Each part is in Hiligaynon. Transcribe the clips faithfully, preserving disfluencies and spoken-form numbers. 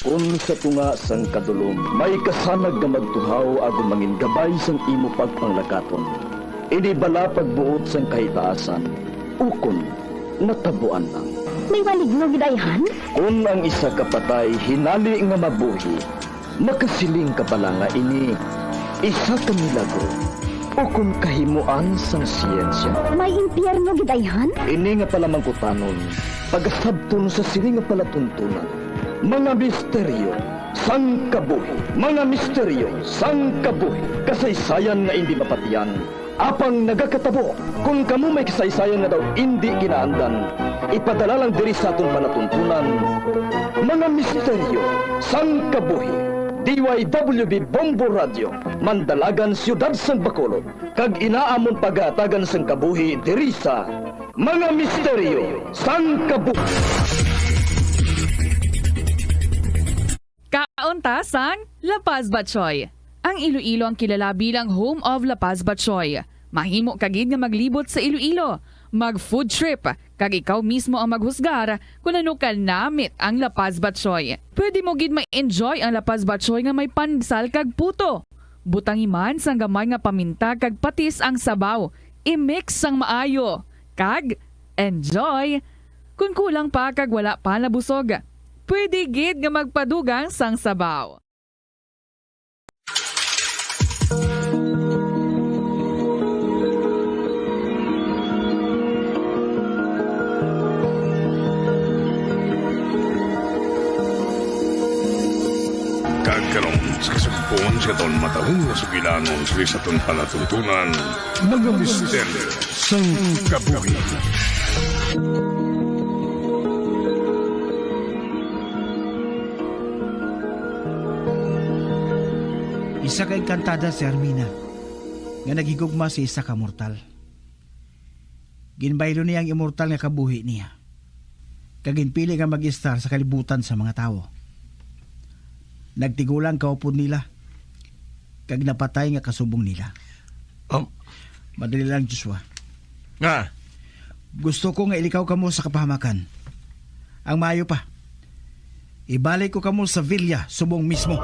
Kon sa tunga sang kadulom may kasanag nga magtuhaw agod mangin gabay sang imo pagpanglakaton, ini bala pagbuot sang kahitaasan, ukon natabuan lang. May maligno gid, ayhan? Kon ang isa ka patay hinali nga mabuhi, makasiling ka bala nga ini isa ka milagro ukon kahimuan sang siyensya? May impyerno gid, ayhan? Ini nga palamangkutanon pagasabton sa sini nga palatuntunan. Mga misteryo sang kabuhi. Mga misteryo sang kabuhi. Kasaysayan nga indi mapatian, apang nagakatabo. Kon kamo may kasaysayan nga daw indi ginaandan, ipadala lang diri sa aton palatuntunan. Mga misteryo sang kabuhi. D Y W B Bombo Radio, Mandalagan, Siyudad sang Bacolod, kag ina amon pagahatagan sang kabuhi diri sa Mga Misteryo sang Kabuhi. Kaon ta sang La Paz Batchoy. Ang Iloilo ang kilala bilang home of La Paz Batchoy. Mahimo ka gid nga maglibot sa Iloilo, mag-food trip, kag ikaw mismo ang maghusgar kon ano ka namit ang La Paz Batchoy. Pwede mo gid ma-enjoy ang La Paz Batchoy nga may pansal kag puto. Butangi man sang gamay nga paminta kag patis ang sabaw. I-mix sang maayo. Kag enjoy! Kon kulang pa kag wala pa nabusog, pwede gid nga magpadugang sang sabaw. Kag karon, sa kasugpon sa aton matahong nga sugilanon sa aton palatuntunan, mga misteryo sang kabuhi. Isa ka engkantada si Armina nga naghigugma sa isa ka mortal. Ginbaylo niya ang imortal nga kabuhi niya, kag ginpili nga mag-estar sa kalibutan sa mga tawo. Nagtigulang kaupod nila, kag napatay nga kasubong nila. Um, Madali lang, Joshua. Nga? Gusto ko nga ilikaw kamo sa kapahamakan. Ang maayo pa, ibalik ko kamo sa villa subong mismo.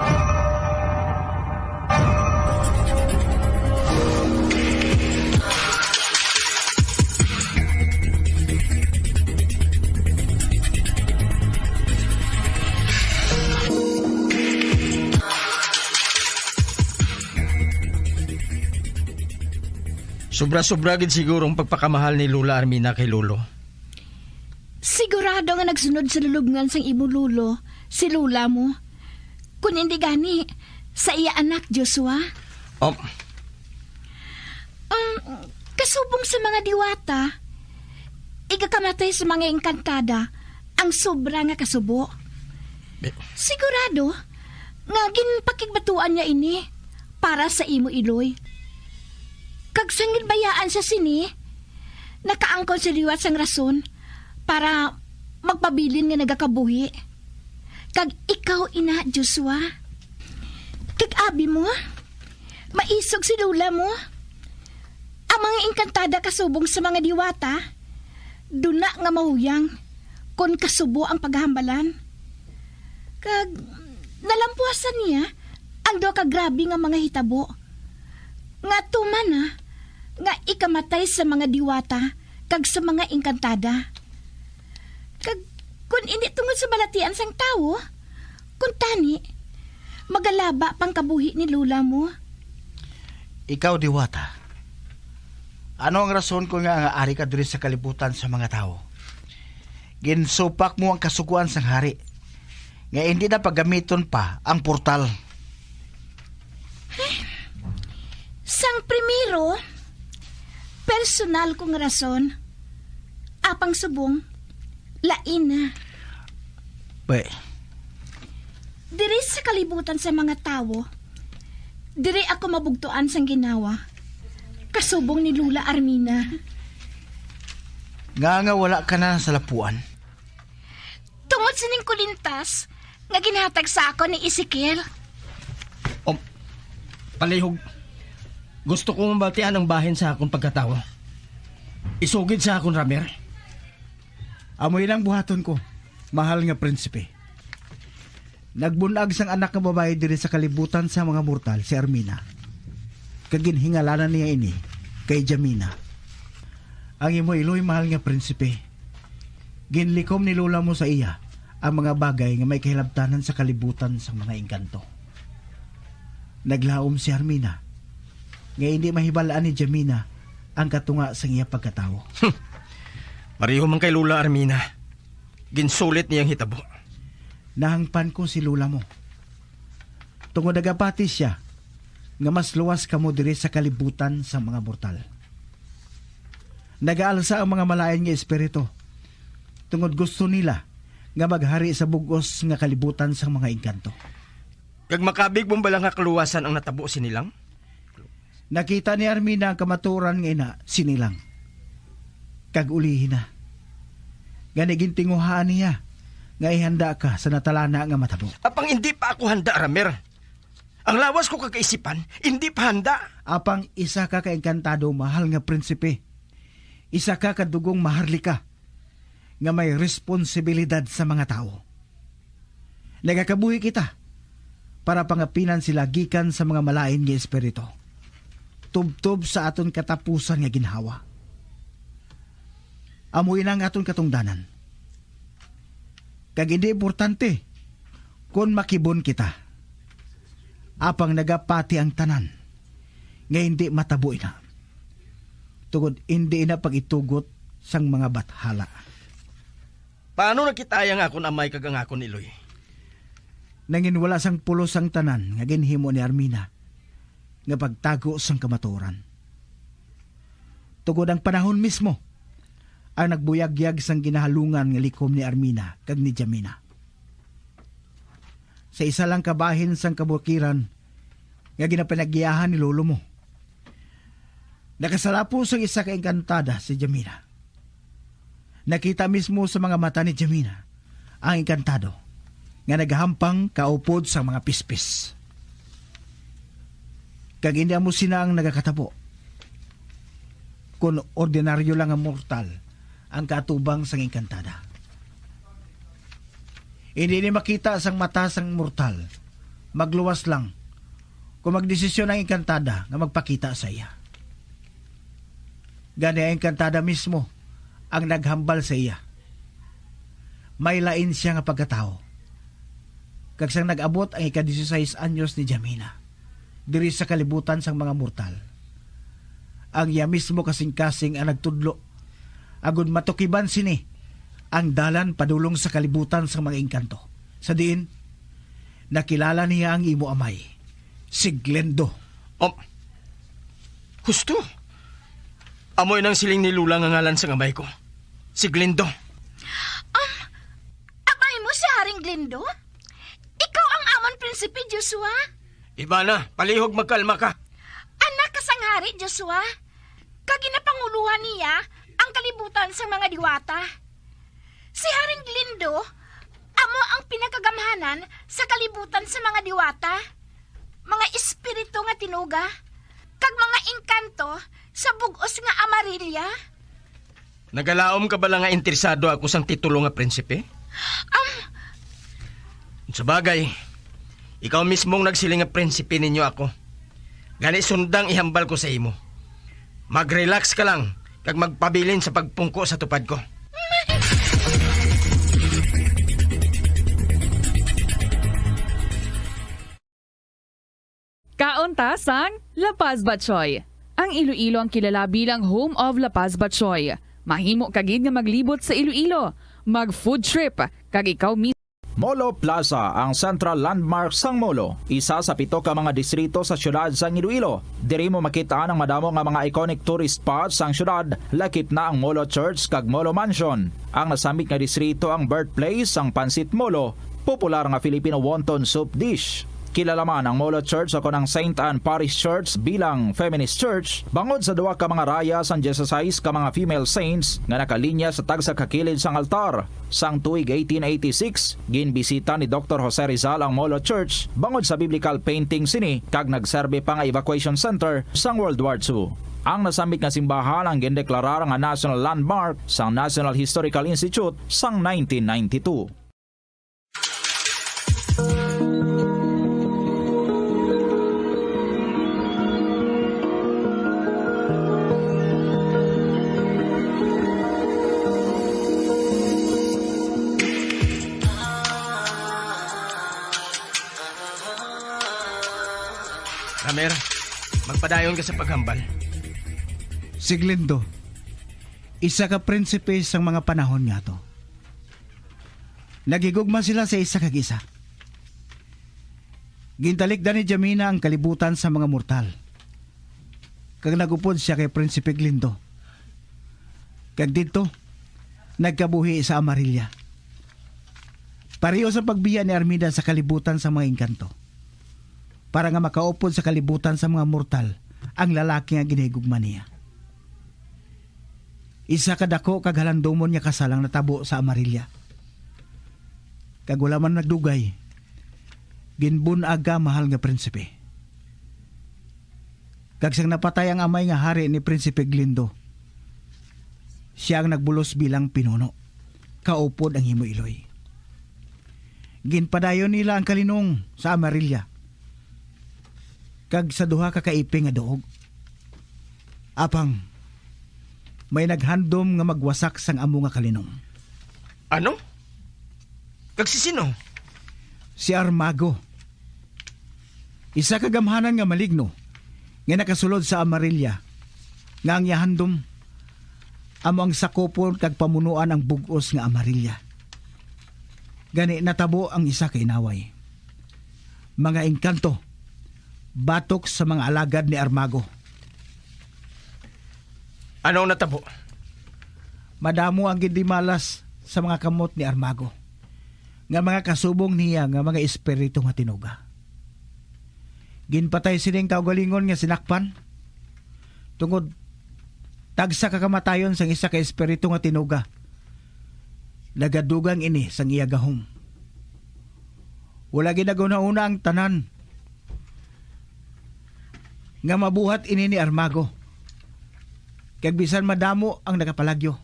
Sobra-sobra gid siguro ang pagpakamahal ni Lola Armina kay Lolo. Sigurado nga nagsunod sa lulubngan sang imo lolo si Lola mo. Kon hindi gani, sa iya anak, Joshua. Um, Um, kasubong sa mga diwata, igakamatay sa mga engkantada ang sobra nga kasubo. Sigurado nga ginpakigbatuan niya ini para sa imo, Iloy. Kag sang ginbayaan siya sini, nakaangkon siya liwat sang rason para magpabilin nga nagakabuhi. Kag ikaw ina, Joshua. Kag abi mo, maisog si lola mo. Ang mga engkantada kasubong sa mga diwata, duna nga mahuyang kon kasubo ang paghambalan. Kag nalampuasan niya ang duha ka grabe nga mga hitabo, nga tuman na nga ikamatay sa mga diwata kag sa mga engkantada. Kag kon indi tungod sa balatian sang tawo, kuntani, magalaba pang kabuhi ni lola mo. Ikaw, Diwata, ano ang rason kon ngaa nga ari ka diri sa kalibutan sa mga tawo? Ginsupak mo ang kasugoan sang hari, nga indi na pagamiton pa ang portal. Sang primero, personal ko nga rason. Apang subong, lain na. Be. Diri sa kalibutan sa mga tawo, diri ako mabugtuan sang ginawa. Kasubong ni Lola Armina. Nga nga wala ka na sa lapuan? Tungod sining kulintas nga ginhatag sa akon ni Ezekiel. Um, palihog, gusto ko mabatian ang bahin sa akon pagkatawo. Isugid sa akon, Ramer. Amo ilang buhaton ko, mahal nga prinsipe. Nagbun-ag sang anak nga babayi diri sa kalibutan sa mga mortal si Armina, kag ginhingalanan niya ini kay Jamina. Ang imo iloy, mahal nga prinsipe, ginlikom ni lola mo sa iya ang mga bagay nga may kahilabtanan sa kalibutan sang mga engkanto. Naglaom si Armina nga indi mahibal-an ni Jamina ang katunga sang iya pagkatawo. Pareho man kay Lola Armina, ginsulit niya ang hitabo. Nahangpan ko si lola mo, tungod nagapati sia nga mas luwas kamo diri sa kalibutan sang mga mortal. Nagaalsa ang mga malain nga espiritu, tungod gusto nila nga maghari sa bug-os nga kalibutan sang mga engkanto. Kag makabig mo bala nga kaluwasan ang natabo sini lang? Nakita ni Armina ang kamatuoran nga ina sini lang, kag ulihi na. Gani gintinguhaan niya nga ihanda ka sa natalana nga matabo. Apang indi pa ako handa, Ramer. Ang lawas ko kag kaisipan, indi pa handa. Apang isa ka ka engkantado, mahal nga prinsipe. Isa ka ka dugong maharlika nga may responsibilidad sa mga tawo. Nagakabuhi kita para pangapinan sila gikan sa mga malain nga espiritu, tubtob sa aton katapusan nga ginhawa. Amo ina ang aton katungdanan. Kag indi importante kon makibon kita. Apang nagapati ang tanan nga indi matabo ina, tungod indi ina pag-itugot sang mga bathala. Paano nakitaya nga akon amay kag ang akon iloy? Nangin wala sang pulos ang tanan nga ginhimo ni Armina nga pagtago sang kamatuoran, tungod ang panahon mismo ang nagbuyagyag sang ginahalungan nga likom ni Armina kag ni Jamina. Sa isa lang ka bahin sang kabukiran nga ginapanagiyahan ni lolo mo, nakasalapo sang isa ka engkantada si Jamina. Nakita mismo sa mga mata ni Jamina ang engkantado nga nagahampang kaupod sang mga pispis. Kag indi amo sina ang nagakatabo kon ordinaryo lang nga mortal ang kaatubang sang engkantada. Indi ini makita sang mata sang mortal, magluwas lang kon magdesisyon ang engkantada nga magpakita sa iya. Gani ang engkantada mismo ang naghambal sa iya. May lain sia nga pagkatawo. Kag sang nag-abot ang ika-dieciséis anyos ni Jamina diri sa kalibutan sang mga mortal, ang iya mismo kasing-kasing ang nagtudlo, agud matukiban sini ang dalan padulong sa kalibutan sang mga engkanto, sa diin nakilala niya ang imo amay, si Glendo. Um, husto. Amo inang siling ni Lola nga ngalan sang amay ko, si Glendo. Um, amay mo si Haring Glendo? Ikaw ang amon prinsipe, Joshua? Ivana, palihog magkalma ka. Anak ka sang hari, Joshua, kag ginapangulohan niya ang kalibutan sang mga diwata. Si Haring Glendo amo ang pinakagamhanan sa kalibutan sa mga diwata, mga espiritu nga tinuga, kag mga engkanto sa bug-os nga Amarilla. Nagalaom ka bala nga interesado ako sang titulo nga prinsipe? Am, Sa bagay, ikaw mismong nagsiling nga prinsipe ninyo ako. Gani, sundang ihambal ko sa imo. Mag-relax ka lang kag magpabilin sa pagpungko sa tupad ko. Kaon ta sang La Paz Batchoy. Ang Iloilo ang kilala bilang home of La Paz Batchoy. Mahimo ka gid nga maglibot sa Iloilo, mag-food trip, kag ikaw mismo. Molo Plaza, ang central landmark sang Molo, isa sa pito ka mga distrito sa siyudad sang Iloilo. Diri mo makit-an ang madamo nga mga iconic tourist spots sang siyudad, lakip na ang Molo Church kag Molo Mansion. Ang nasambit nga distrito ang birthplace sang Pansit Molo, popular nga Filipino wonton soup dish. Kilala man ang Molo Church o kon ang Saint Anne Parish Church bilang feminist church, bangod sa duha ka mga raya sang dieciséis ka mga female saints nga nakalinya sa tagsa ka kilid sang altar. Sang tuig eighteen eighty-six, ginbisita ni Doktor Jose Rizal ang Molo Church bangod sa biblical painting sini, kag nagserbi pa nga evacuation center sang World War Two. Ang nasambit nga simbahan ang gindeklarar nga national landmark sang National Historical Institute sang nineteen ninety-two. Amer, magpadayon ka sa paghambal. Si Glindo, isa ka prinsipe sang mga panahon nga to. Naghigugma sila sa isa kag isa. Gintalikdan ni Jamina ang kalibutan sa mga mortal, kag nagupod sia kay Prinsipe Glindo. Kag didto, nagkabuhi sa Amarilla. Pareho sa pagbiya ni Armida sa kalibutan sa mga engkanto, para nga makaupod sa kalibutan sa mga mortal ang lalaki nga ginahigugma niya. Isa ka dako kag halandomon nga kasal ang natabo sa Amarilla, kag wala man nagdugay, ginbun-ag ka, mahal nga prinsipe. Kag sang napatay ang amay nga hari ni Prinsipe Glindo, sia ang nagbulos bilang pinuno, kaupod ang imo iloy. Ginpadayon nila ang kalinong sa Amarilla, kag sa duha ka kaiping nga duog. Apang may naghandom nga magwasak sang amo nga kalinong. Ano? Kag si sino? Si Armago, isa ka gamhanan nga maligno nga nakasulod sa Amarilla, nga ang iya handom amo ang sakupon kag pamunuan ang bug-os nga Amarilla. Gani natabo ang isa ka inaway. Mga engkanto batok sa mga alagad ni Armago. Ano ang natabo? Madamo ang gindimalas sa mga kamot ni Armago, nga mga kasubong niya nga mga espiritu nga tinuga. Ginpatay sining kaugalingon nga sinakpan, tungod tagsa ka kamatayon sang isa ka espiritu nga tinuga. Nagadugang ini sang iya gahom. Wala gid naghunahuna ang tanan nga mabuhat ini ni Armago, kag bisan madamo ang nakapalagyo,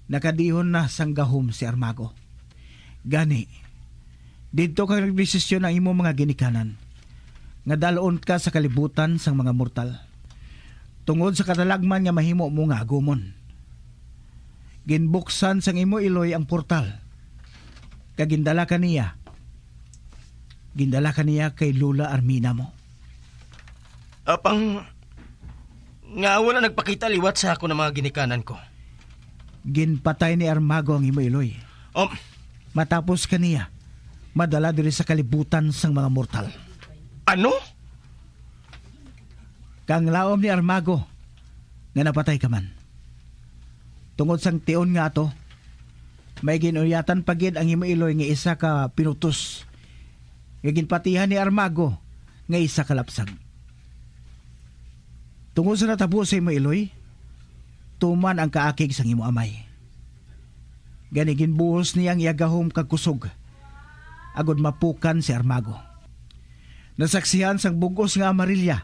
nakadihon na sang gahom si Armago. Gani, didto ka nagdesisyon ang imo mga ginikanan, nga dal-on ka sa kalibutan sang mga mortal, tungod sa katalagman nga mahimo mo nga agumon. Ginbuksan sang imo iloy ang portal, kag gindala ka niya, gindala ka niya kay Lola Armina mo. Apang nga wala nagpakita liwat sa ako ng mga ginikanan ko. Ginpatay ni Armago ang imo iloy. Um, Matapos kaniya madala diri sa kalibutan sang mga mortal. Ano? Kang laom ni Armago nga napatay ka man. Tungod sang tion nga ato, may ginuyatan pa gid ang imo iloy nga isa ka pinutos, nga ginpatihan ni Armago nga isa ka lapsag. Tungod sa natabo sa imo iloy, tuman ang kaakig sang imo amay. Gani ginbuhos niya ang iya gahom kag kusog, agod mapukan si Armago. Nasaksihan sang bug-os nga Amarilla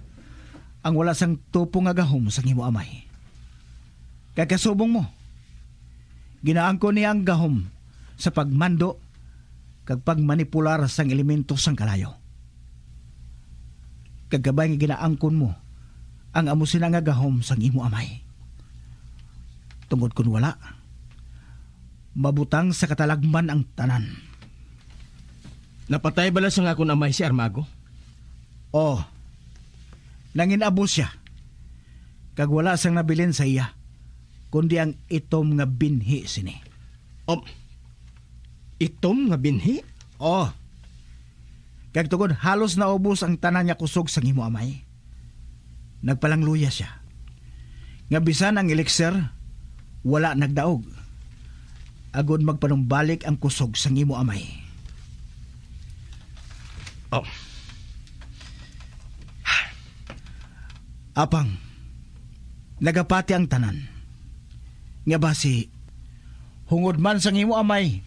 ang wala sang tupo nga gahom sang imo amay. Kag kasubong mo, ginaangkon niya ang gahom sa pagmando kag pagmanipular sang elemento sang kalayo. Kag kabay nga ginaangkon mo ang amo sina nga gahom sang imo amay. Tungod kun wala, mabutang sa katalagman ang tanan. Napatay bala sang akon amay si Armago? Oh, nangin-abo sia, kag wala sang nabilin sa iya, kundi ang itom nga binhi sini. Um, itom nga binhi? Oh, kag tungod halos naubos ang tanan nga kusog sang imo amay, nagpalangluya sia nga bisan ang elixir wala nagdaog, agod magpanumbalik ang kusog sang imo amay. Oh. Apang, nagapati ang tanan, nga basi, hungod man sang imo amay,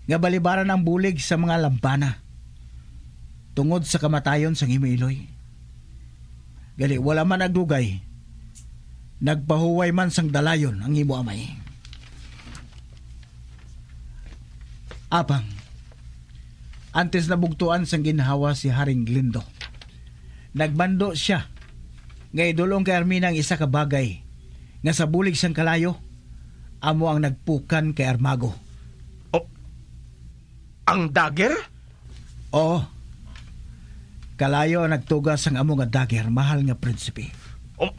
nga balibaran ang bulig sa mga lambana, tungod sa kamatayon sang imo iloy. Gali, wala man nagdugay, nagpahuway man sang dalayon ang imo amay. Apang, antes nabugtuan sang ginhawa si Haring Lindo, nagmando sia nga idul-ong kay Armina ang isa ka bagay nga sa bulig sang kalayo, amo ang nagpukan kay Armago. Oh, ang dagger? Oo. Kalayo ang nagtuga sang amo nga dagger, mahal nga prinsipe. Oh.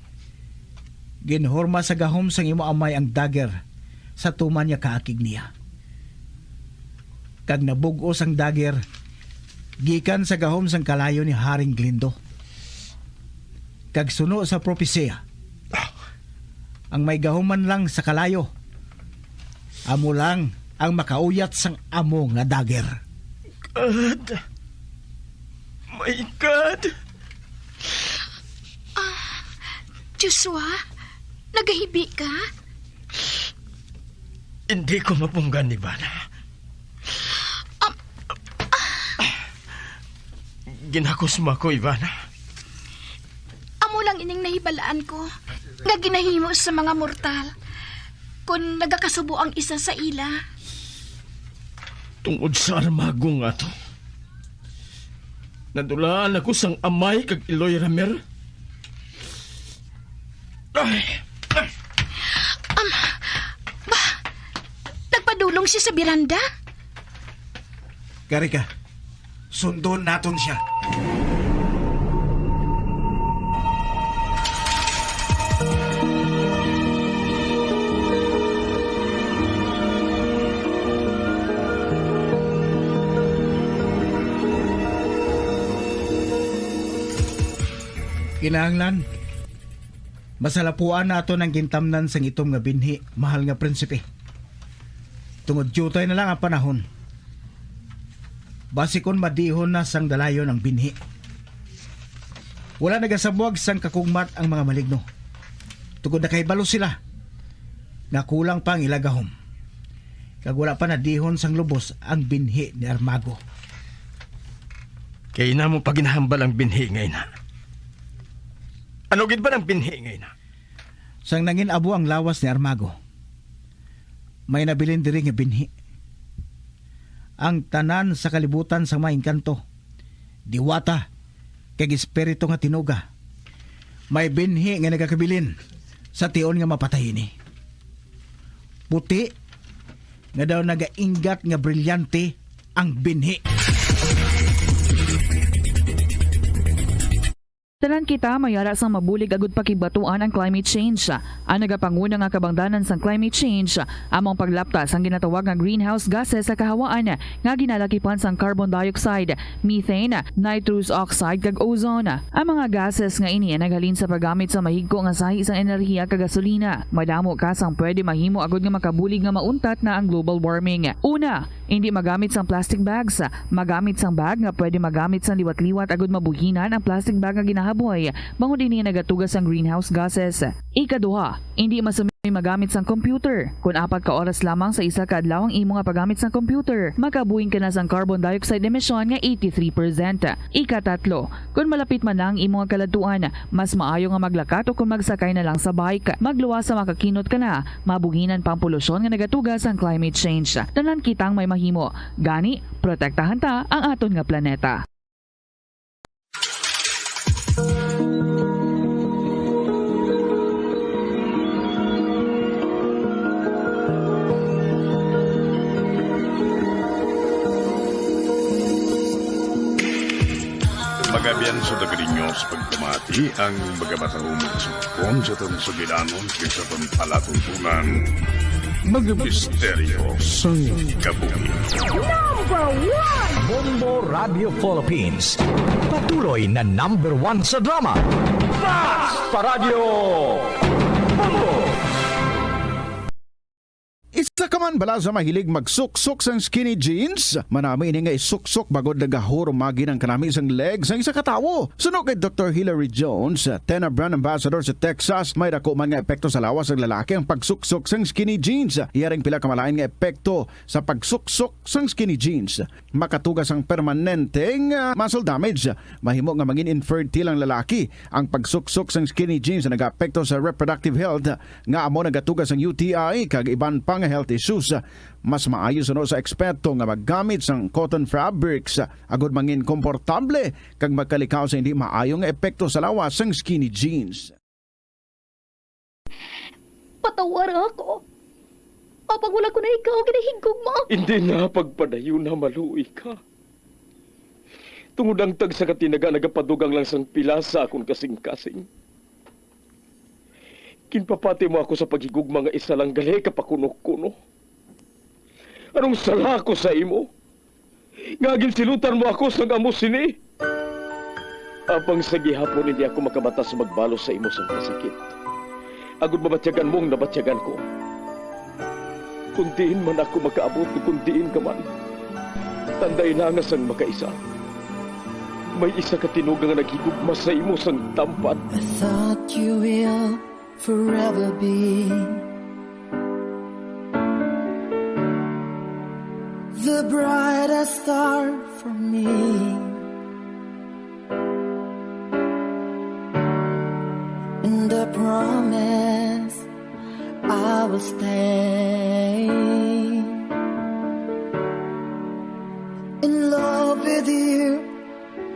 Ginhurma sa gahom sang imo amay ang dagger sa tuman nga kaakig niya. Kag nabug-os ang dagger gikan sa gahom sang kalayo ni Haring Glindo. Kag suno sa propesiya, ang may gahom man lang sa kalayo, amo lang ang makauyat sang amo nga dagger. God! My God! Ah, Joshua, nagahibi ka? Hindi ko mapunggan, Ivana. Um, Ginakos mo ako, Ivana. Amo lang ining nahibalaan ko nga ginahimo sa mga mortal kon nagakasubo ang isa sa ila. Tungod sa armago nga to, nadulaan ako sang amay kag Iloy Ramer. Ay! Am, ba, nagpadulong siya sa biranda? Kari ka, sundon naton siya. Kinahanglan, masalapuan naton ang gintamnan sang itom nga binhi, mahal nga prinsipe. Tungod diutay na lang ang panahon. Basi kon madihon na sang dalayon ang binhi, wala nagasabwag sang kakugmat ang mga maligno, tungod nakahibalo sila nga kulang pa ang ila gahom, kag wala pa nadihon sang lubos ang binhi ni Armago. Kay ina mo pa ginahambal ang binhi nga ina. Ano gid ba ang binhi nga ina? Sang nangin-abo ang lawas ni Armago, may nabilin diri nga binhi. Ang tanan sa kalibutan sang mga engkanto, diwata, kag espiritu nga tinuga, may binhi nga nagakabilin sa tion nga mapatay ini. Puti nga daw nagainggat nga brilyante ang binhi. Tanan kita may ara sang mabulig agud pakigbatuan ang climate change. Ang nagapanguna nga kabangdanan sang climate change amo ang paglapta sang ginatawag nga greenhouse gases sa kahawaan nga ginalakipan sang carbon dioxide, methane, nitrous oxide, kag ozone. Ang mga gases nga ini naghalin sa paggamit sa mahigko nga sahi sang enerhiya kag gasolina. Madamo ka sang pwede mahimo agud nga makabulig nga mauntat na ang global warming. Una, indi magamit sang plastic bags. Magamit sang bag nga pwede magamit sang liwat-liwat agud mabuhinan ang plastic bag nga ginahaboy, bangod ini nagatuga sang greenhouse gases. Ikaduha, indi masumi magamit sang computer. Kon apat ka oras lamang sa isa ka adlaw ang imo nga paggamit sang computer, makabuhin ka na sang carbon dioxide emission nga eighty-three percent. Ikatatlo, kon malapit man na ang imo nga kaladtuan, mas maayo nga maglakat o kon magsakay na lang sa bike. Magluwas sa makakinot ka na, mabuhinan pa ang polusyon nga nagatuga sang climate change. Tanan kitang may mahimo. Gani, protektahan ta ang aton nga planeta. Magabian sa Dagari News, pagpamati ang mga matahumong sugpon sa aton sugilanon kag sa aton palatuntunan. Mga misteryo sang kabuhi. Number one! Bombo Radio Philippines. Patuloy na number one sa drama. Basta Radyo Bombo! Isa ka man bala sa mahilig magsuksok sang skinny jeans? Manami ini nga isuksok bangod nagahurumagi ang kanami sang leg sang isa ka tawo. Suno kay Doktor Hilary Jones, Tena Brand Ambassador sa Texas, may dako man nga epekto sa lawas sang lalaki ang pagsuksok sang skinny jeans. Iya ring pila ka malain nga epekto sa pagsuksok sang skinny jeans. Makatuga sang permanente nga muscle damage. Mahimo nga mangin infertile ang lalaki. Ang pagsuksok sang skinny jeans nagaapekto sa reproductive health, nga amo nagatuga sang U T I kag iban pa nga health issues. Mas maayo suno sa eksperto nga maggamit sang cotton fabrics agud mangin komportable kag magkalikaw sa hindi maayo nga epekto sa lawas sang skinny jeans. Patawara ako. Apang wala ko na ikaw ginahigugma. Hindi na pagpadayon na maluoy ka. Tungod ang tagsa ka tinaga nagapadugang lang sang pila sa akon kasingkasing. Ginpapati mo ako sa paghigugma nga isa lang gali ka pakunokuno. Anong sala ako sa imo? Nga ginsilutan mo ako sang amo sini? Apang sa gihapon hindi ako makabata sa magbalos sa imo sang kasakit. Agod mabatyagan mo ang nabatyagan ko. Kung diin man ako makaabot, kung diin ka man, tandai na nga sang makaisa, may isa ka tinuga nga naghigugma sa imo sang tampad. I thought you will forever be the brightest star for me. And I promise I will stay in love with you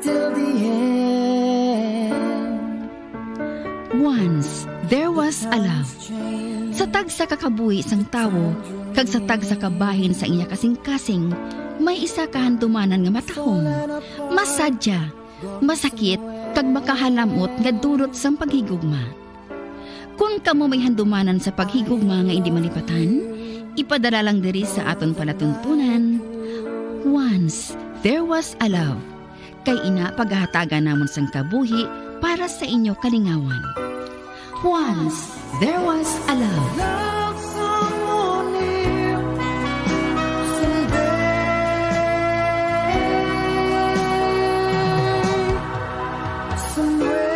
till the end. Once there was a love. Sa tagsa ka kabuhi sang tawo, kag sa tagsa ka bahin sa iya kasingkasing, may isa ka handumanan nga matahom, masadya, masakit, kag makahalamot nga dulot sang paghigugma. Kon kamo may handumanan sa paghigugma nga indi malipatan, ipadala lang diri sa aton palatuntunan. Once there was a love. Kay ina pagahatagan namon sang kabuhi para sa inyo kalingawan. Once there was a love. Love someone new someday, somewhere.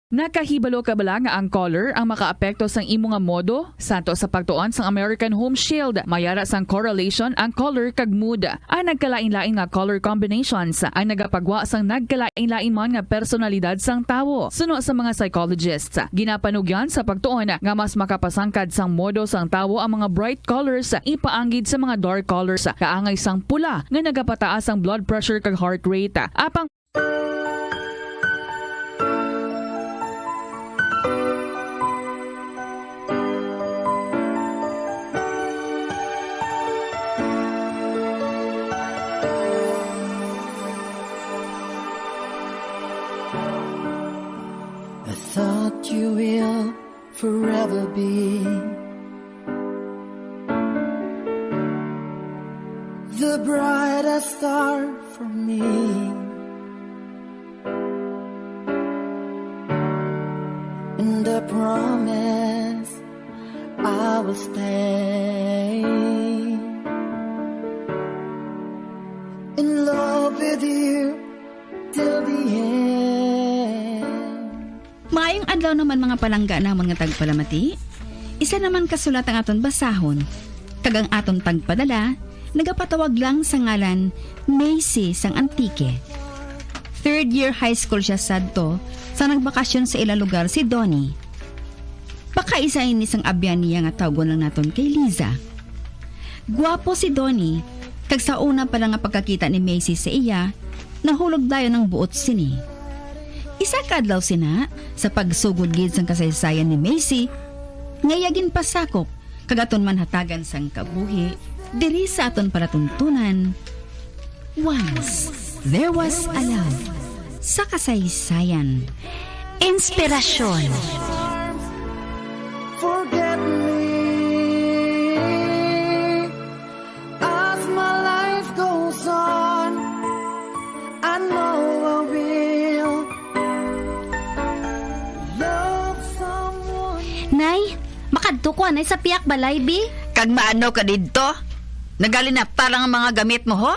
Nakahibalo ka bala nga ang color ang makaapekto sang imo nga modo? Santo sa pagtuon sang American Home Shield, may ara sang correlation ang color kag mood. Ang nagkalain-lain nga color combinations ang nagapagwa sang nagkalain-lain man nga personalidad sang tawo. Suno sa mga psychologists, ginapanugyan sa pagtuon nga mas makapasangkad sang modo sang tawo ang mga bright colors ipaanggid sa mga dark colors, kaangay sang pula nga nagapataas ang blood pressure kag heart rate. Apang I thought you will forever be the brightest star for me. And I promise I will stay in love with you till the end. Maayong adlaw naman, mga palangga namon nga tagpalamati. Isa naman ka sulat ang aton basahon, kag ang aton tagpadala nagapatawag lang sa ngalan Macy sang Antique. Third year high school siya sadto sa nagbakasyon sa ila lugar si Donnie. Pakaisa ini sang abyan niya nga tawgon lang naton kay Liza. Guwapo si Donnie, kag sa una pa lang nga pagkakita ni Macy sa iya, nahulog dayon ang buot sini. Isa ka adlaw sina, sa pagsugod gid sang kasaysayan ni Macy, nga iya ginpasakop kag aton man hatagan sang kabuhi diri sa aton palatuntunan, Once There Was a Love, sa kasaysayan. Inspirasyon. Forget me as my life goes on. I know I will love someone. Nay, makadto ko anay sa pihak balay, bi. Kag maano ka didto? Nagalinapta lang ang mga gamit mo, ho?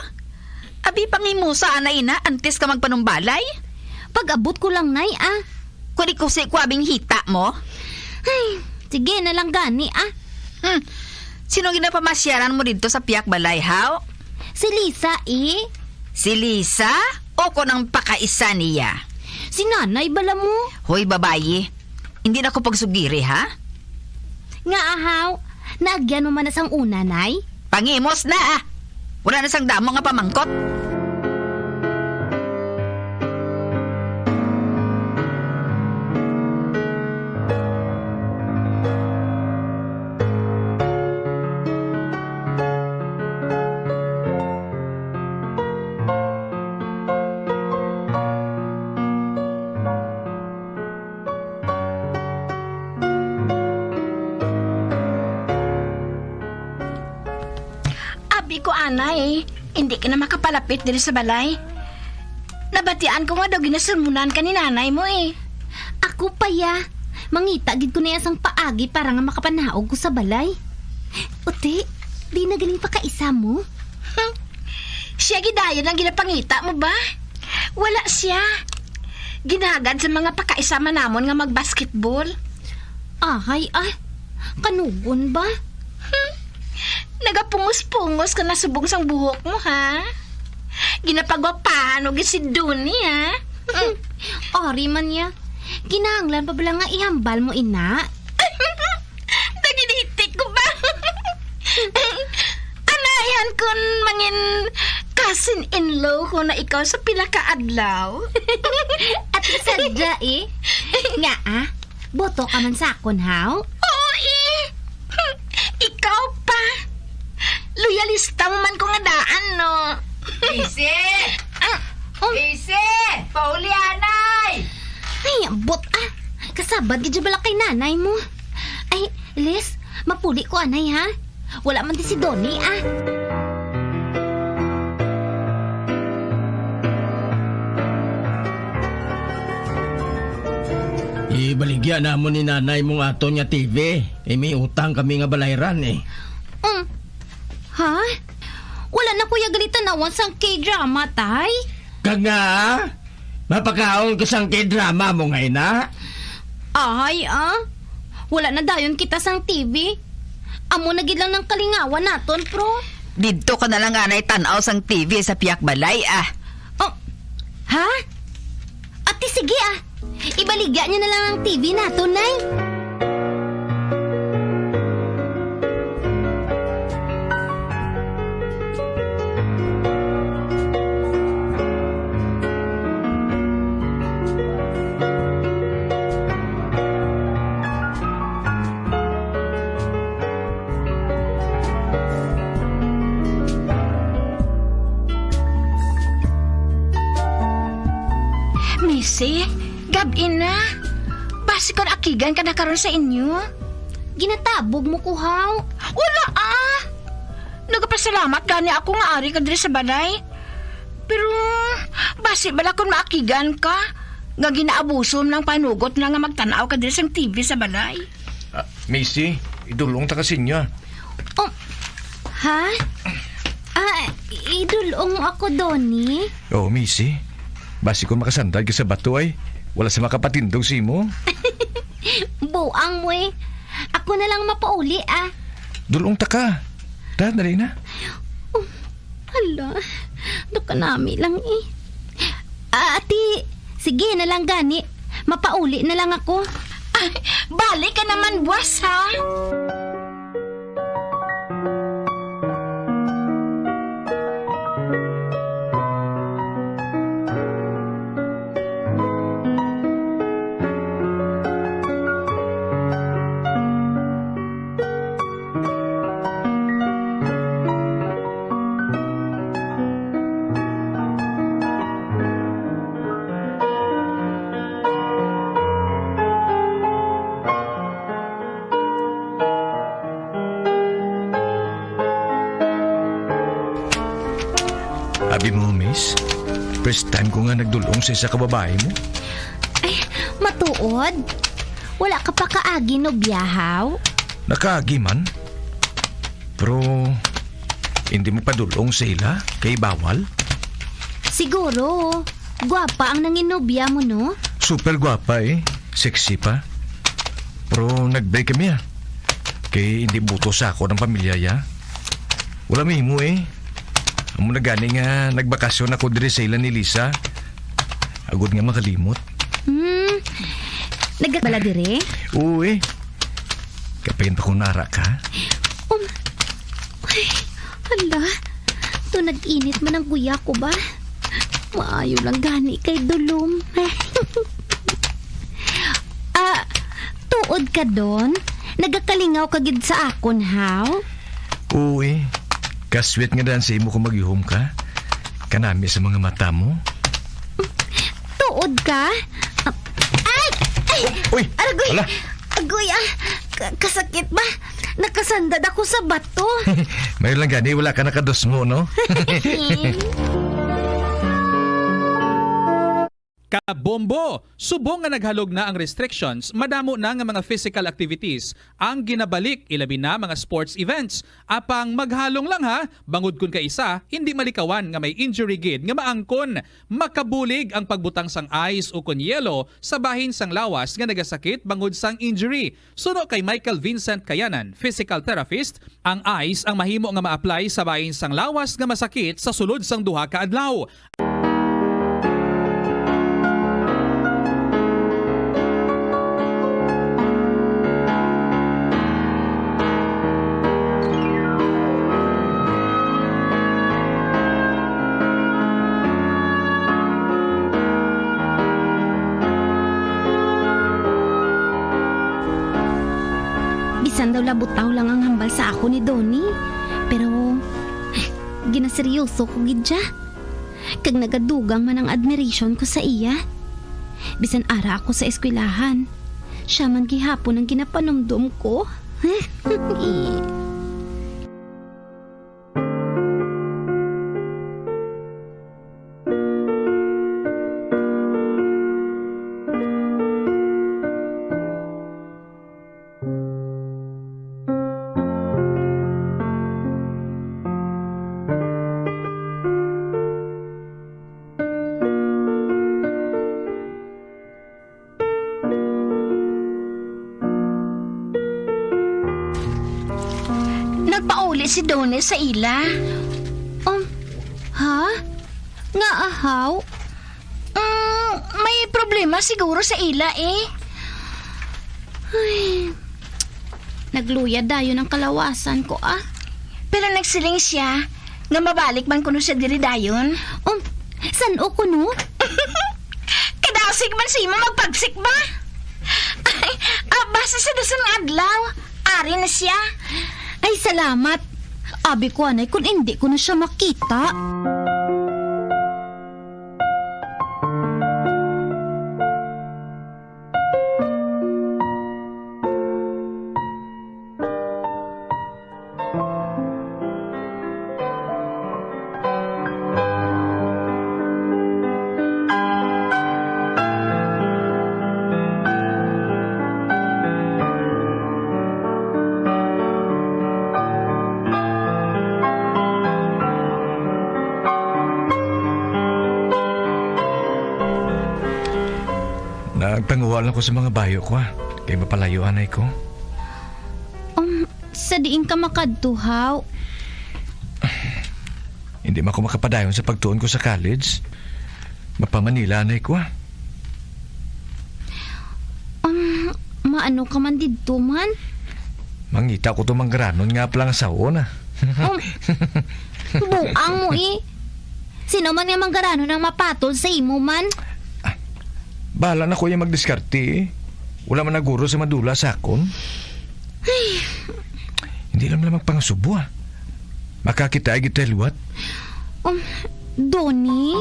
Abi, pangimusa anay ina antes ka magpanumbalay. Pag-abot ko lang, Nay, ah. Kuli ko si ko abing hita mo. Ay, sige na lang gani, ah. Hmm. Sino ginapamasyaran mo didto sa pihak balay, haw? Si Lisa, eh. Si Lisa? O kon ang pakaisa niya? Si Nanay bala mo. Hoy, babayi. Hindi na ko pagsugiri, ha? Nga, ahaw, naagyan mo man na sang una, Nay? Pangimos na, ah. Wala na sang damo nga pamangkot. Ko anay, hindi ka na makapalapit diri sa balay. Nabatian ko nga daw ginasermonan ka ni nanay mo, eh. Ako pa, ya. Mangita gid ko na iya sang paagi para nga makapanaog ko sa balay. Uti, di na galing pakaisa mo? Siya gid dayon ang ginapangita mo ba? Wala siya. Ginagad sa mga pakaisama namon nga magbasketball. Ahay, ah. Kanugon ba? Hmm. Nagapungos-pungos ka na subong sang buhok mo, ha? Ginapagwapahan mo gid si Donnie, ha? Ari man niya. Kinahanglan pa bala nga ihambal mo ina? Naginitik ko ba? Anayan kun mangin cousin-in-law ko na ikaw sa pila ka adlaw. At sadya, eh. Nga, ah? Boto ka man sa akon, haw? Oo, eh. Ikaw pa. Loyalista mo man ko nga daan, no? Isi! Ah, um. Isi! Pauli, anay! Ay, ambot, ah. Kasabad gid bala kay nanay mo. Ay, Liz, mapuli ko, anay, ha? Wala man di si Donnie, ah. Ibaligya namon ni nanay mong aton nga T V. Eh, may utang kami nga balayran, eh. Um, ha? Wala na ko ya gali tan-awan sang K-drama, tay? Kag nga, mapakaon ka sang K-drama mo nga ina? Ay, ah. Wala na dayon kita sang T V. Amo na gid lang nang kalingawan naton, pro. Didto ka na lang anay tan-aw sang T V sa piyak balay, ah. Oh, ha? Ati, sige, ah. Ibaligya niya na lang ang T V naton, Nay. Missy, gab-i na. Basi kon akigan ka na karon sa inyo. Ginatabog mo ko, haw. Wala, ah. Nagapasalamat gani ako nga ari ka diri sa balay. Pero, basi bala kon maakigan ka, nga ginaabuso man ang panugot na nga magtan-aw ka diri sang T V sa balay. Ah, Missy, idulong ta ka sa inyo, ah. Oh, ha? Ah, idulong ako, Donnie? Oo, Missy. Basi kung makasandal ka sa bato ay, wala sa makapatindog sa imo. Buang mo eh. Ako na lang mapauli, ah. Dulong ta ka. Da, dali na. Oh, hala, do kanami lang eh. Ah, ati, sige na lang gani. Mapauli na lang ako. Ay, balik ka naman, buwas, ha? Abi mo, miss? First time ko nga nagdulong sa isa ka babae mo. Ay, matuod? Wala ka pa kaagi nobya, haw? Nakaagi man. Pero, hindi mo padulong sa ila kay bawal? Siguro. Gwapa ang nangin nobya mo, no? Super gwapa eh. Sexy pa. Pero nag-break kami, ah. Kay hindi buto sa ako ng pamilya, ya. Wala mahimo eh. Amo na gani nga nagbakasyon ako diri sa ila ni Lisa. Agod nga makalimot. Hmm. Nagabala dire? Oo eh. Kapain pa kung nara ka. Um, ay, hala. To nag-init man ang guya ko ba? Maayo lang gani kay dulom. Ah, tuod ka, Don? Nagakalingaw ka gid sa akon, haw? Oo eh. Kasweet nga daan sa imo kung maghihom ka. Kanami sa mga mata mo. Tuod ka? Ah, ay! Ay! Uy! Aragoy! Hala! Agoy, ah! Ka- kasakit ba? Nakasandad ako sa bato. May lang gani, wala ka nakadusmo, no? Kabombo! Subong nga naghalog na ang restrictions, madamo na nga mga physical activities ang ginabalik, ilabi na mga sports events. Apang maghalong lang ha, bangod kun kaisa, hindi malikawan nga may injury gid nga maangkon. Makabulig ang pagbutang sang ice ukon yelo sa bahin sang lawas nga nagasakit bangod sang injury. Suno kay Michael Vincent Kayanan, physical therapist, ang ice ang mahimo nga ma-apply sa bahin sang lawas nga masakit sa sulod sang duha ka adlaw. Bisan daw labutaw lang ang hambal sa akon ni Donnie, pero ginaseryoso ko gid siya. Kag nagadugang man ang admiration ko sa iya. Bisan ara ako sa eskwelahan, siya man gihapon ang ginapanumdom ko. Nagpauli si Donnie sa ila. Um, ha? Nga ahaw? Mm, may problema siguro sa ila, eh. Ay, nagluya dayon ang kalawasan ko, ah. Pero nagsiling siya nga mabalik man kuno siya diri dayon. Um, san-o kuno? Kadasig man sa imo magpagsik ba? Ay, ah, basta sa dason nga adlaw, ari na siya. Ay, salamat. Abi ko, anay, kung hindi ko na siya makita. Nagpanguha lang ko sa mga bayo ko, ah. Kay mapalayo anay ko. Um, sa diin ka makadto, haw? Hindi man ko makapadayon sa pagtuon ko sa college. Mapa-Manila anay ko, ah. Um, maano ka man didto man? Mangita ko to manggaranon nga aplang asaon, ah. Um, buang mo, eh. Sino man nga manggaranon ang mapatol sa imo man? Ah, bahala na ko yung magdiskarte, eh. Wala man naguro sa madula sa akon. Ay. Hindi lang lang magpangasubo, ah. Makakita ay kita liwat. Um, Donnie?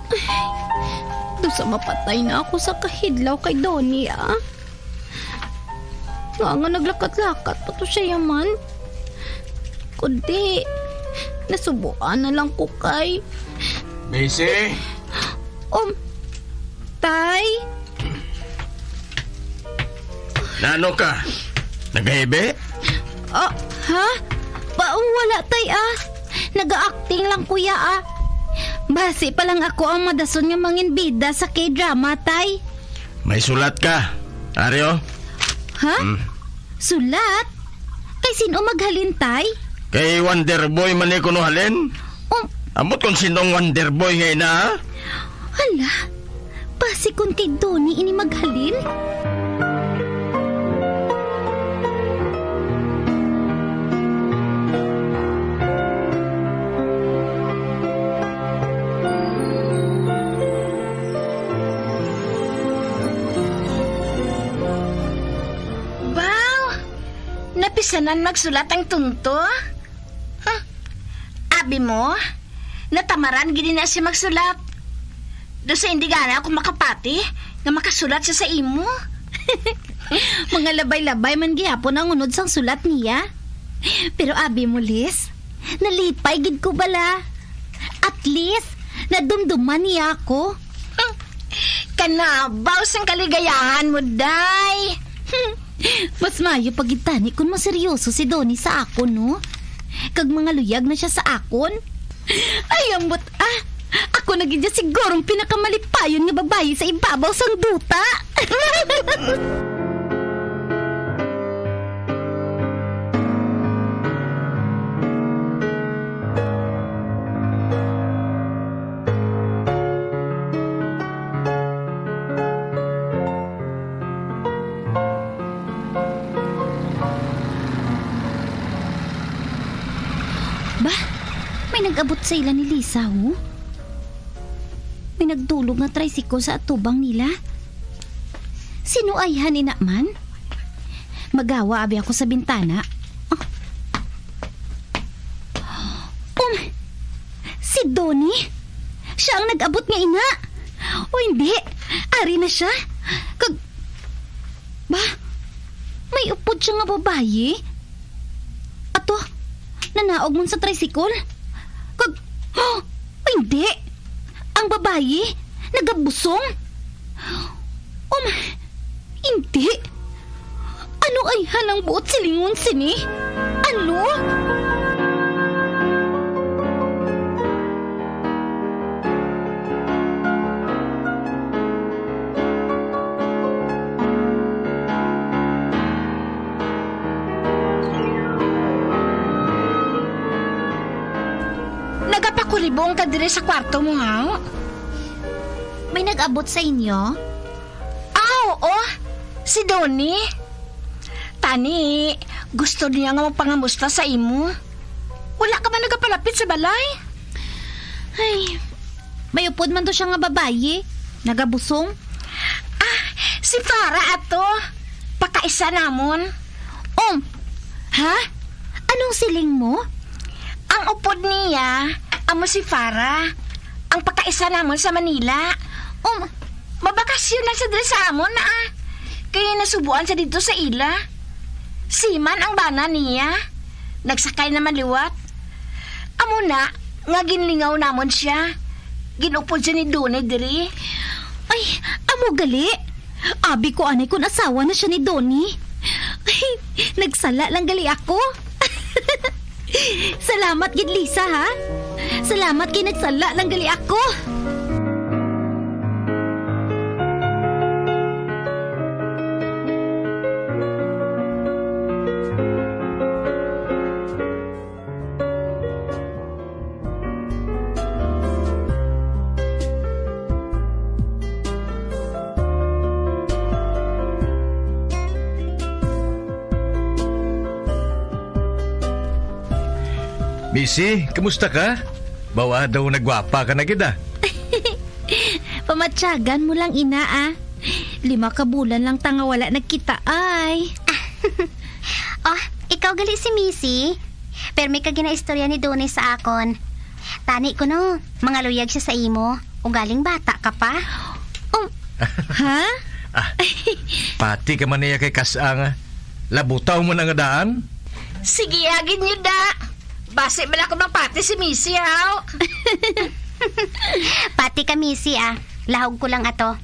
Ay, daw sa mapatay na ako sa kahidlaw kay Donnie, ah. Nga nga naglakat-lakat pa to siya yaman. Kundi, nasubuan na lang ko kay Busy? Um, Tay? Nano ka? Nagahibi? Ah, ha? Pa, wala, tay, ah. Naga-acting lang, kuya, ah. Basi pa lang ako ang madason nga manginbida sa K-drama, tay. May sulat ka, Aryo? Ha? Hmm. Sulat? Kay sin-o maghalin, tay? Kay Wonder Boy man ni kuno halin. Um, Ambot kung sinong Wonder Boy nga ina, ha? Hala, basi kun kay Donnie ini maghalin? Bisan man magsulat ang tunto? Huh? Abi mo, natamaran gid na siya magsulat. Do sa hindi gani ako makapati nga makasulat siya sa imo. Mga labay-labay man gihapon ang unod sang sulat niya. Pero abi mo, Liz, nalipay gid ko bala. At least, nadumduman niya ako. Kanabaw sang kaligayahan mo, day. Mas maayo pa gid tani kon maseryoso si Donnie sa akon, no? Kag mangaluyag na siya sa akon. Ay, ambot, ah! Ako na gid ya sigurong pinakamalipayon nga babayi sa ibabaw sang duta. Ba, may nag-abot sa ila ni Lisa, oh. May nagdulog nga tricycle sa atubang nila. Sino ayhan ina man? Magawa abi ako sa bintana. Oh. Um, si Donnie? Siya ang nag-abot nga ina? O hindi, ari na siya. Kag, ba, may upod siya nga babayi? Ato, nanaog man sa tricycle? Kag, oh, hindi. Ang babayi, nagabusong? Um, hindi. Ano ayhan ang buot silingon sini? Ano? Nagapakuribong ka diri sa kwarto mo, ha? May nag-abot sa inyo? Ah, oo. Si Donnie. Tani, gusto niya nga magpangamusta sa imo. Wala ka ba nagapalapit sa balay? Ay, may upod man to siya nga babayi. Nagabusong. Ah, si Farah ato. Pakaisa namon. Um, ha? Anong siling mo? Ang upod niya, amo si Farah. Ang pakaisa namon sa Manila. Um, mabakasyon lang siya diri sa amon, ah. Kay nasubuan siya didto sa ila. Seaman ang bana niya. Nagsakay naman liwat. Amo na nga ginlingaw namon siya. Ginupod siya ni Donnie diri. Ay, amo gali. Abi ko anay kon asawa na siya ni Donnie. Ay, nagsala lang gali ako. Salamat gid, Lisa, ha? Salamat kay nagsala lang gali ako. Missy, kamusta ka? Bawa daw nagwapa ka na gid, ah. Pamatyagan mo lang, ina, ah. Lima ka bulan lang ta nga wala nagkita, ay. Oh, ikaw gali si Missy? Permi ka ginaistorya ni Doni sa akon. Tani kuno, mangaluyag siya sa imo. Ugaling bata ka pa. Um, ha? Ah, pati ka man niya kay kas-a nga. Labutaw mo na nga daan? Sige, agin niyo da. Basi bala ko mapati si Missy, haw? Pati ka, Missy, ah. Lahog ko lang ato.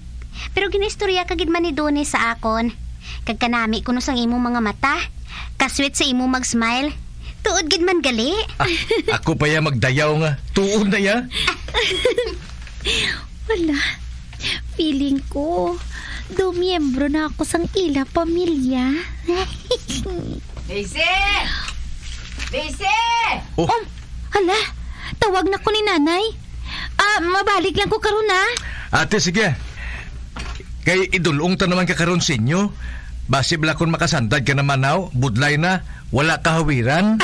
Pero ginaistorya ka gid man ni Doni sa akon. Kag kanami kuno sang imong mga mata. Kasweet sa imo mag-smile. Tuod gid man gali. Ah, ako pa ya magdayaw nga. Tuod na ya. Wala. Feeling ko, do miyembro na ako sang ila pamilya. Daisy! Daisy! Oh. Um, hala, tawag na ko ni Nanay. Ah, mabalik lang ko karon, ha? Ate, sige. Kay idulong ta naman ka karon sa inyo. Basi bala kon makasandad ka naman, haw, budlay na, wala kahawiran.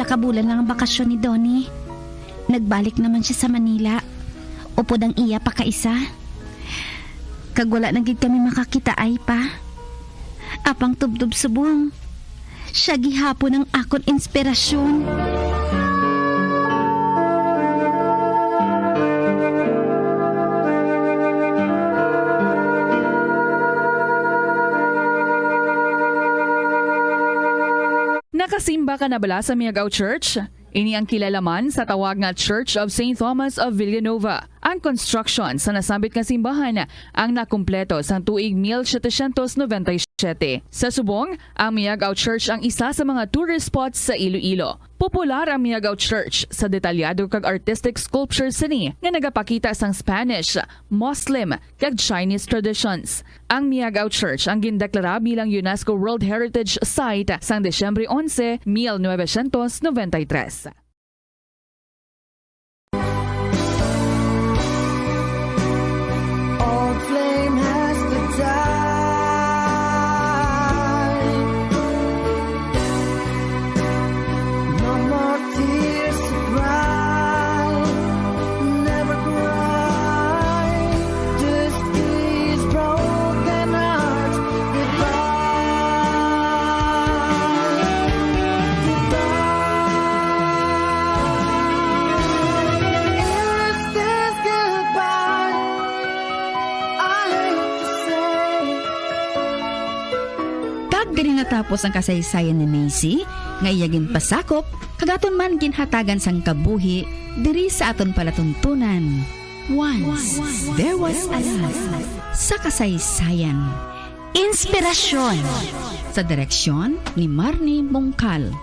Kabulan lang ang bakasyon ni Donnie. Nagbalik naman siya sa Manila. Upod ang iya pakaisa. Kag wala na gid kami makakitaay pa. Apang tubtob subong, siya gihapon ang akon inspirasyon. Nakasimba ka na bala sa Miagao Church? Ini ang kilala man sa tawag nga Church of Saint Thomas of Villanova. Ang construction sa nasambit nga simbahan ang nakumpleto sang tuig mil setecientos noventa y siete. Sa subong, ang Miagao Church ang isa sa mga tourist spots sa Iloilo. Popular ang Miagao Church sa detalyado kag artistic sculptures sini nga nagapakita sang Spanish, Muslim, kag Chinese traditions. Ang Miagao Church ang gindeklara bilang UNESCO World Heritage Site sang Disyembre onse, mil novecientos noventa y tres. Old flame has to die. No more tears to cry. Never cry. This is broken hearts goodbye. Goodbye. Is this goodbye? I hate to say. Kag diri natapos ang kasaysayan ni Macy, nga iya ginpasakop, kag aton man ginhatagan sang kabuhi diri sa aton palatuntunan. Once, there was a life sa kasaysayan. Inspirasyon. Sa direksyon ni Marnie Mongcal.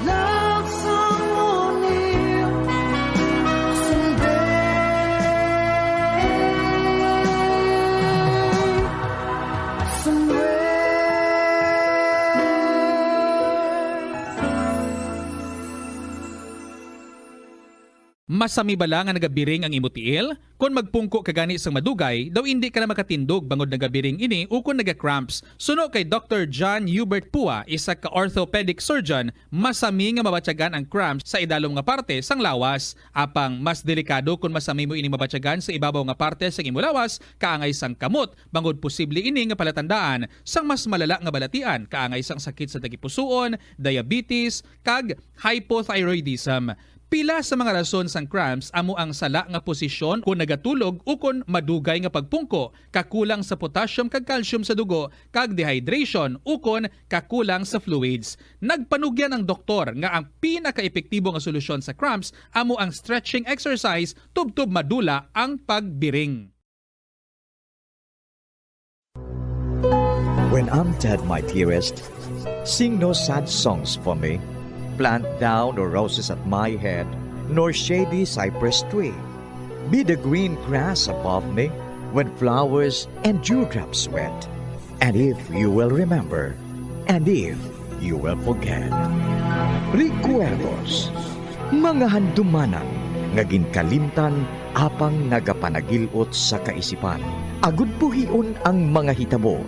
Love someone new someday, somewhere. Masami bala nga nagabiring ang imo tiil? Kon magpungko ka gani sang madugay, daw indi ka na makatindog bangod nagabiring ini ukon naga-cramps. Suno kay Doctor John Hubert Pua, isa ka orthopedic surgeon, masami nga mabatyagan ang cramps sa idalom nga parte sang lawas. Apang mas delikado kon masami mo ining mabatyagan sa ibabaw nga parte sang imo lawas, kaangay sang kamot, bangod posible ini nga palatandaan sang mas malala nga balatian, kaangay sang sakit sa tagipusoon, diabetes, kag hypothyroidism. Pila sa mga rason sang cramps amo ang sala nga posisyon kon nagatulog ukon madugay nga pagpungko, kakulang sa potassium kag calcium sa dugo, kag dehydration ukon kakulang sa fluids. Nagpanugyan ang doktor nga ang pinakaepektibo nga solusyon sa cramps amo ang stretching exercise tubtob madula ang pagbiring. When I'm dead, my dearest, sing no sad songs for me. Plant thou no roses at my head, nor shady cypress tree. Be the green grass above me when flowers and dewdrops wet. And if you will remember, and if you will forget. Recuerdos, mga handumanan nga ginkalimtan apang nagapanagil-ot sa kaisipan. Agud buhion ang mga hitabo,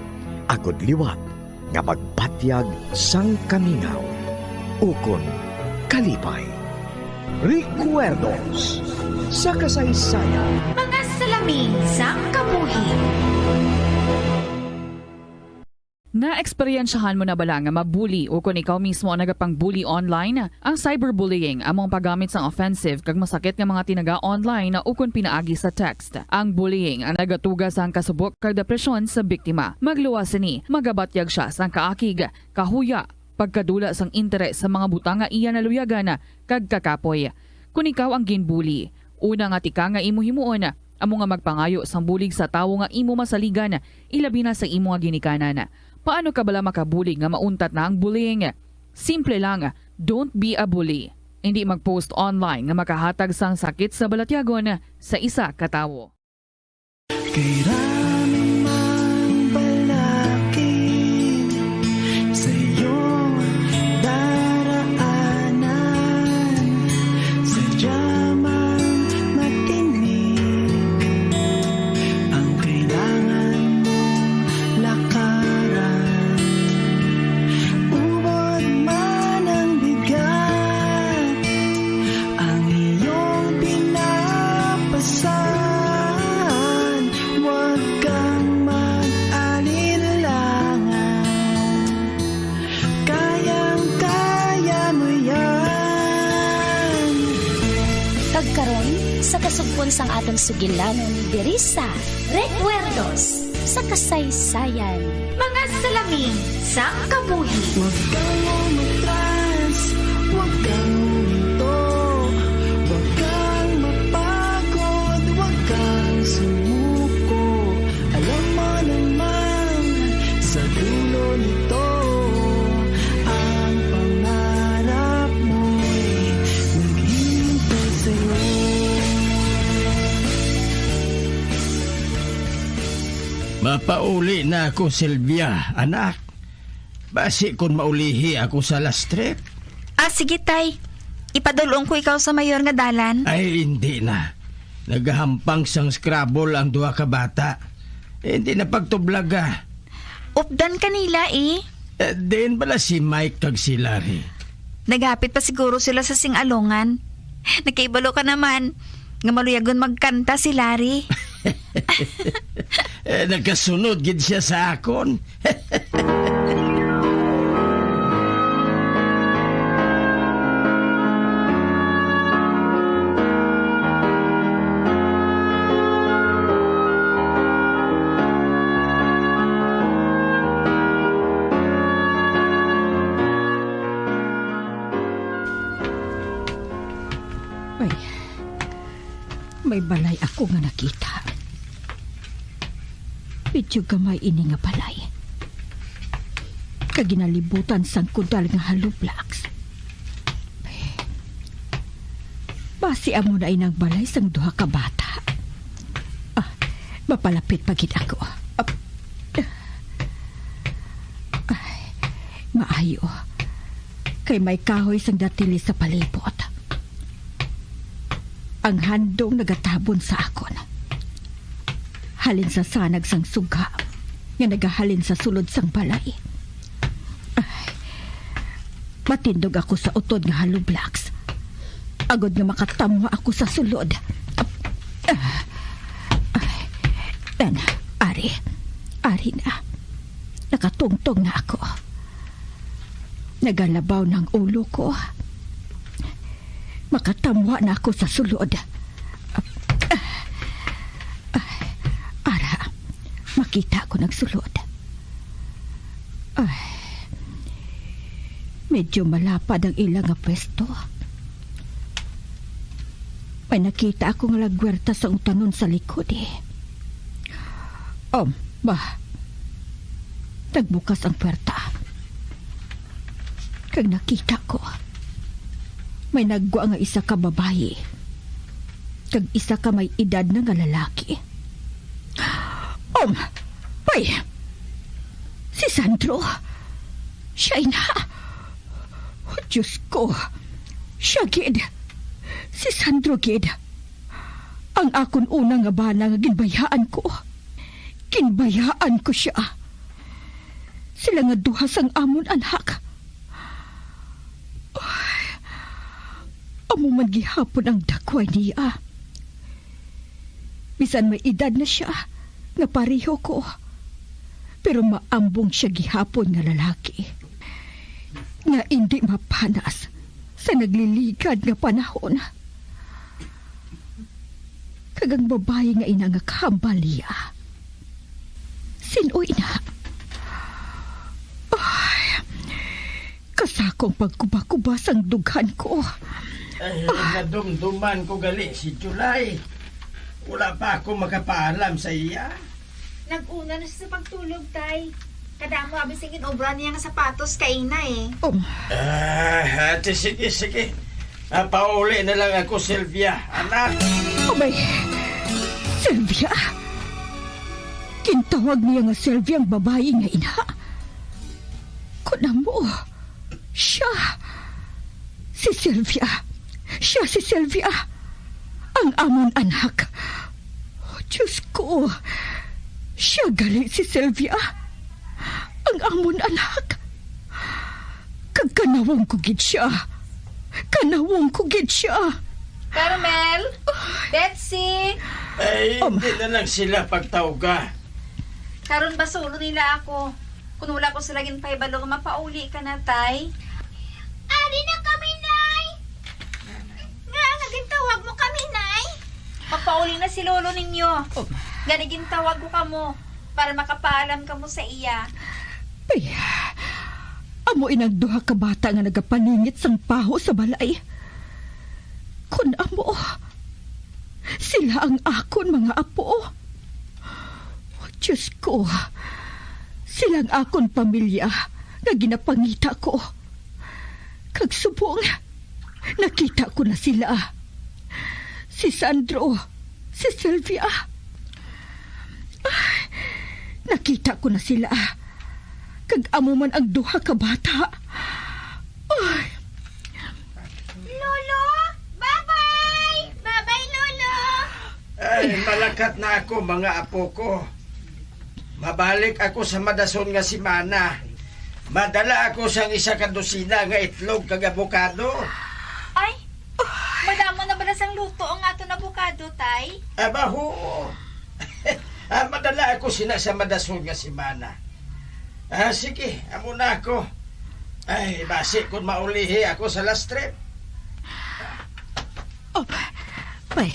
agud liwat nga magbatyag sang kamingaw ukon kalipay. Recuerdos sa kasaysayan. Mga salamin sang kabuhi. Naeksperyensyahan mo na bala nga mabuli o kon ikaw mismo ang nagapang-bully online? Ang cyberbullying amo ang paggamit sang offensive kag masakit nga mga tinaga online o kon pinaagi sa text. Ang bullying ang nagatuga sang kasubok kag depresyon sa biktima. Magluwas sini, magabatyag sia sang kaakig, kahuya, pagkadula sang interes sa mga butang nga iya naluyagan, kag kakapoy. Kon ikaw ang ginbully, una nga tika nga imo himuon amo nga magpangayo sang bulig sa tawo nga imo masaligan, ilabi na sa imo nga ginikanan. Paano ka bala makabulig nga mauntat na ang bullying? Simple lang, don't be a bully. Indi mag-post online nga makahatag sang sakit sa balatyagon sa isa ka tawo. Kay rami man balakid sa iyong daraanan, sadya man matinik ang kailangan mong lakaran. Ubod man ang bigat Sang aton sugilanon diri sa Recuerdos sa Kasaysayan. Mga salamin sang kabuhi. Huwag kang umatras, huwag kang huminto, huwag kang mapagod, huwag kang sumuko. Alam mo naman, sa dulo nito, ang pangarap mo'y naghihintay sa'yo. Mapauli na ako, Sylvia, anak. Basi kon maulihi ako sa last trip. Ah, sige, tay. Ipadul-ong ko ikaw sa mayor nga dalan. Ay, hindi na. Nagahampang sang Scrabble ang duha ka bata. Hindi na pagtublaga. Updan kanila, eh. Eh, diin bala si Mike kag si Larry? Naghapit pa siguro sila sa sing-alongan. Nakaibalo ka naman nga maluyagon magkanta si Larry. Eh, nagkasunod gid siya sa akon. Ay, may balay ako nga nakita. Medyo gamay ini nga balay, kag ginalibutan sang kudal nga hollow blocks. Basi amo na inang balay sang duha ka bata. Ah, mapalapit pa gid ako. Ah, ay, maayo. Kay may kahoy sang datili sa palibot. Ang handong nagatabon sa akon. Halin sa sanag sang suga nga nagahalin sa sulod sang balay. Ay, matindog ako sa utod nga hollow blocks, agod nga makatamwa ako sa sulod. Ah, ay, tan, ari, ari na. Nakatungtong na ako. Nagalabaw na ang ulo ko. Makatamwa na ako sa sulod. Ay, ara, makita ko nagsulod. Ay, medyo malapad ang ila nga pwesto. May nakita ako nga lagwerta sa utanon sa likod, eh. Um, ba, nagbukas ang puwerta. Kag nakita ko, may naggwa nga isa ka babayi, kag isa ka may edad na nga lalaki. Um, bay, si Sandro, siya ina. Oh, Diyos ko, siya gid, si Sandro gid. Ang akon una nga bana nga ginbayaan ko. Ginbayaan ko siya. Sila nga duha sang amon anak. Ay, amo man gihapon ang dagway niya. Bisan may edad na siya nga pareho ko, pero maambong siya gihapon nga lalaki nga indi mapanas sa nagliligad nga panahon. Kag ang babayi nga ina nga kahambal niya, sin-o ina? Ay, kasakong pagkuba-kuba sang dughan ko. Ay, nadumduman ko gali si July. Wala pa ako makapaalam sa iya. Nag-una na siya sa pagtulog, tay. Kadamo abi sing gin-obra niya nga sapatos kaina, eh. Oh. Ah, ate, sige, sige. Ah, pauli na lang ako, Sylvia, anak. Abay, Sylvia? Gintawag niya nga Sylvia ang babayi nga ina? Kun amo, siya, si Sylvia. Siya si Sylvia. Ang amon anak. Oh, Diyos ko. Siya gali si Sylvia. Ang amon anak. Kag kanawong ko gid siya. Kanawong ko gid siya. Carmel? Betsy? Ay, Um. Hindi na lang sila pagtawga. Karon ba sulo nila ako? Kung wala ko sila ginpahibalo nga mapauli ka na, tay. Ari na kami, Nay. Nga, nga gintawag mo kami, Nay? Magpauli na si lolo ninyo. Oh. Gani gintawag ko kamo para makapaalam kamo sa iya. Bay, amo inang duha ka bata nga nagapaningit sang paho sa balay. Kun amo, sila ang akon mga apo. Diyos ko, sila ang akon pamilya nga ginapangita ko. Kag subong, nakita ko na sila. Si Sandro, si Sylvia. Ay, nakita ko na sila. Kag amo man ang duha ka bata. Ay. Lolo! Babay! Babay, Lolo! Ay, malakat na ako, mga apo ko. Mabalik ako sa madason nga semana. Madala ako sang isa ka dosina nga itlog kag abukado. Ay, madamo na bala sang luto ang aton abukado, Tay? Aba, huo. Ah, madala ako sina sa madason nga semana. Ah, sige, amo na ako. Ay, basi kung maulihi ako sa last trip. Oh, bay,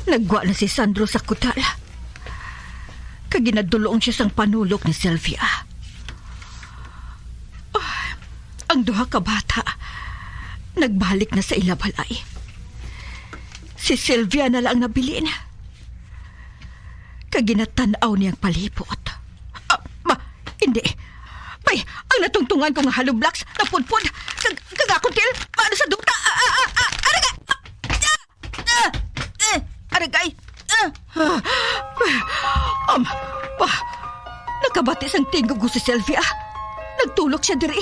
naggwa na si Sandro sa kutal. Kag ginadulong siya sang panulok ni Sylvia. Oh, ang duha ka bata nagbalik na sa ila balay. Si Sylvia na lang nabilin. Kag ginatan-aw niya ang palibot. Ah, ba, hindi. Bay, ang natungtungan ko nga hollow blocks napudpod. Kag, kag akon tiil, maano sa duta. Ah, ah, ah, ah, aragay! Ah, ah, ah, eh, aragay! Ah, ah, um, ba, nakabati sang tingog ko si Sylvia. Nagtulok siya diri.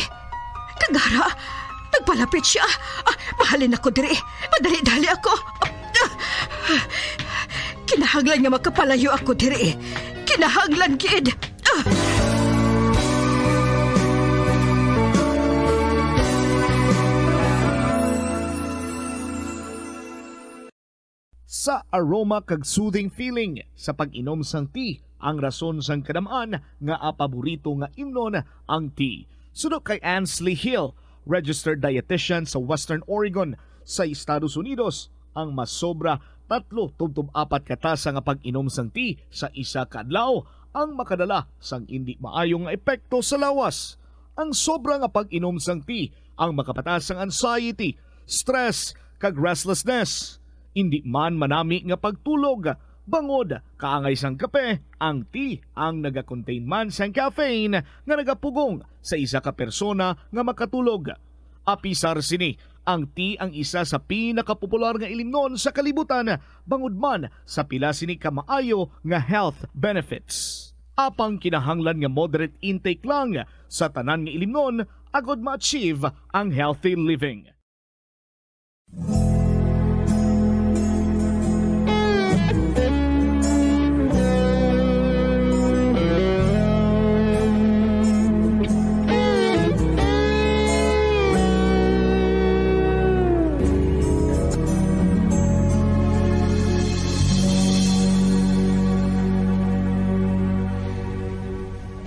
Kag ara, nagpalapit siya. Ah, mahalin ako diri. Madali-dali ako. Ah, kinahanglan nga makapalayo ako diri. Kinahanglan gid. Ah! Sa aroma kag soothing feeling sa pag-inom sang tea ang rason sang kadam-an nga apaborito nga imnon ang tea. Suno kay Ansley Hill, registered dietitian sa Western Oregon sa Estados Unidos, ang masobra tatlo tubtob apat ka tasa nga pag-inom sang tea sa isa ka adlaw ang makadala sang indi maayo nga epekto sa lawas. Ang sobra nga pag-inom sang tea ang makapataas sang anxiety, stress, kag restlessness. Indi man manami nga pagtulog, bangod kaangay sang kape, ang tea ang nagakontain man sang caffeine nga nagapugong sa isa ka persona nga makatulog. Apisar sini, ang tea ang isa sa pinakapopular nga ilimnon sa kalibutan, bangod man sa pila sini ka maayo nga health benefits. Apang kinahanglan nga moderate intake lang sa tanan nga ilimnon agod ma-achieve ang healthy living.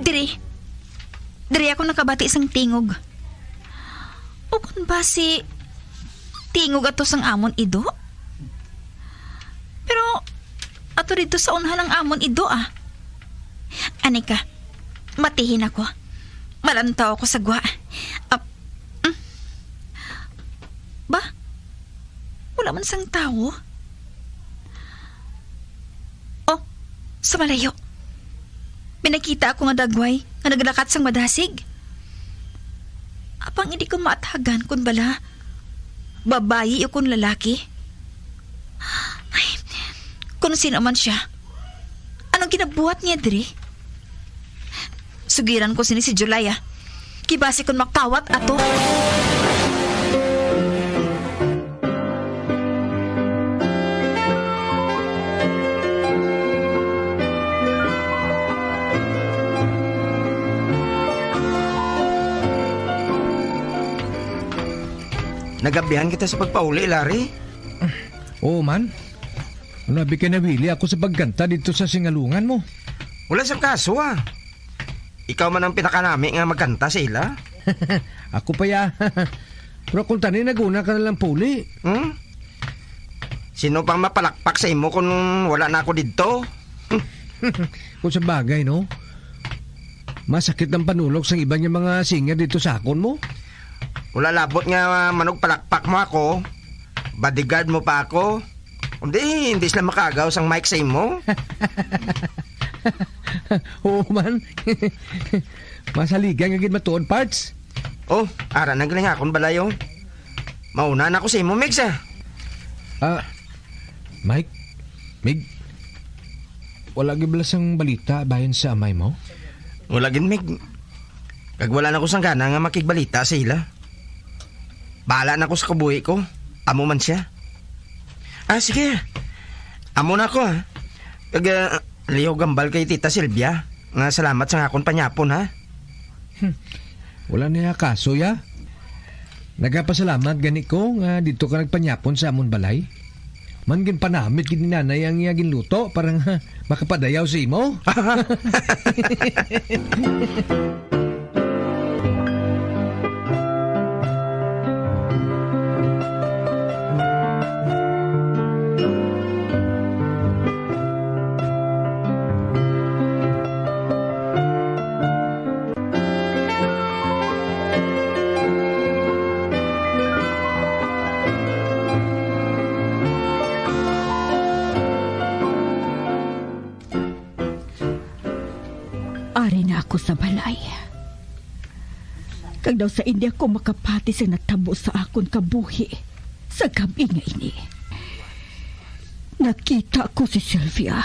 Diri. Diri ako nakabati sang tingog. Ukon ba si tingog ato sang amon ido? Pero ato didto sa unhan ang amon ido, ah. Ani ka, matihin ako. Malantaw ako sa gwa. Ap-, mm. Ba? Wala man sang tawo. Oh, sa malayo. May nakita ako nga dagway nga naglakat sang madasig. Apang hindi ko maatagan kon bala babayi o kon lalaki. Ay, kung sino man siya, anong ginabuhat niya diri? Sugiran ko sini si July, ah. Kibasi kon makawat ato. Nagabihan kita sa pagpauli, Larry. Oo man. Ano abi kay nawili ako sa pagkanta dito sa singalungan mo? Wala sa kaso, ah. Ikaw man ang pinakanami nga magkanta sa ila. Ako pa ya. Pero kung tani, naguna ka na lang puli. Hmm? Sino pang mapalakpak sa imo kon wala na ako didto? Kung sa bagay, no? Masakit ang panulok sang iban nga mga singer didto sa akon mo. Wala labot nga manugpalakpak mo ako. Bodyguard mo pa ako. Kundi hindi sila makaagaw sang mic sa imo. Oo man. Masaligan nga gid matuod, Parts. Oh, ara na gali ang akon balay, oh. Mauna na ako sa imo, Migs, ah. Ah, Mike, Mig, wala gid bala sang balita bahin sa amay mo? Wala gid, Mig. Kag wala na ko sang gana nga makigbalita sa ila. Bahala na ko sa kabuhi ko. Amo man siya. Ah, sige. Amo na ako, ah. Kag, ah, lihog hambal kay Tita Silvia nga salamat sa akon panyapon, ha? Hmm. Wala niya kaso, ya. Nagapasalamat gani ko nga didto ka nagpanyapon sa amon balay. Man ginpanamit gid ni Nanay ang iya ginluto para nga makapadayaw sa imo. Ari na ako sa balay. Kag daw sa hindi ako makapati sa natabo sa akon kabuhi sa gab-i nga ini. Nakita ko si Sylvia.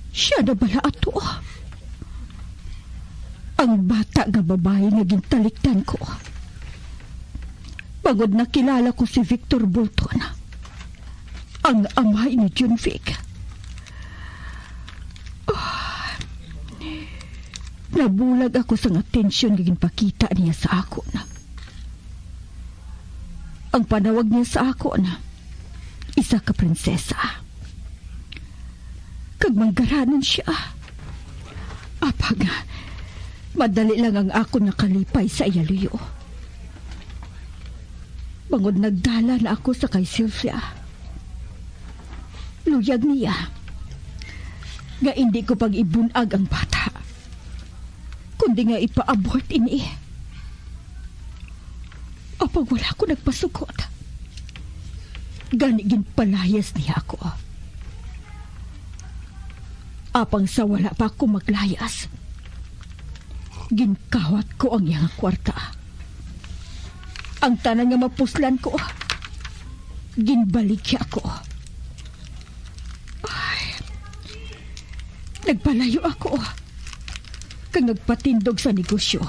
Siya na bala ato. Ang bata nga babayi nga gintalikdan ko. Bangod nakilala ko si Victor Bolton, ang amay ni Junvic. Ah, nabulag ako sang atensyon nga ginpakita niya sa akon. Ang panawag niya sa akon, isa ka prinsesa. Kag manggaranon siya. Apang, madali lang ang akon nakalipay sa iya luyo. Bangod nagdala na ako sa kay Sylvia. Luyag niya nga indi ko pag-ibunag ang bata, kundi nga ipa-abort ini. Apang wala ko nagpasugot. Gani ginpalayas niya ako. Apang sa wala pa ako maglayas, ginkawat ko ang iyang kwarta. Ang tanan nga mapuslan ko, ginbaligya ko. Ay, nagpalayo ako kag nagpatindog sa negosyo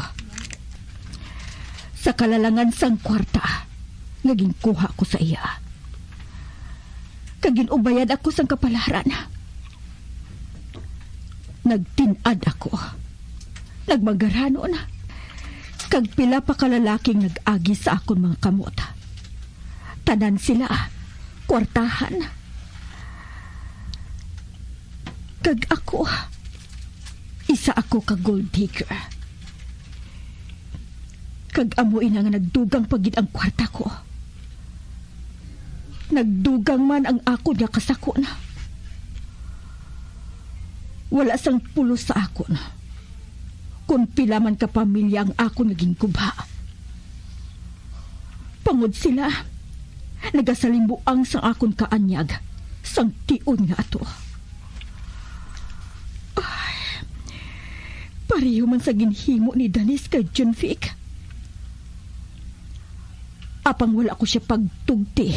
sa kalalangan sang kwarta nga ginkuha ko sa iya. Kag gin-ubayan ako sang kapalaran. Nagtin-ad ako. Nagmangaranon. Kag pila pa ka lalaking nag-agi sa akon mga kamot. Tanan sila kwartahan. Kag ako, isa ako ka gold digger. Kag amo ina nga nagdugang pa gid ang kwarta ko. Nagdugang man ang akon nga kasakon. Wala sang pulos sa akon kon pila man ka pamilya ang akon nga gingkubha. Bangod sila, nagasalimbuang sang akon kaanyag sang tion nga ato. Ay, pareho man sa ginhimo ni Danis kay Junvic. Apang wala ko siya pagtugti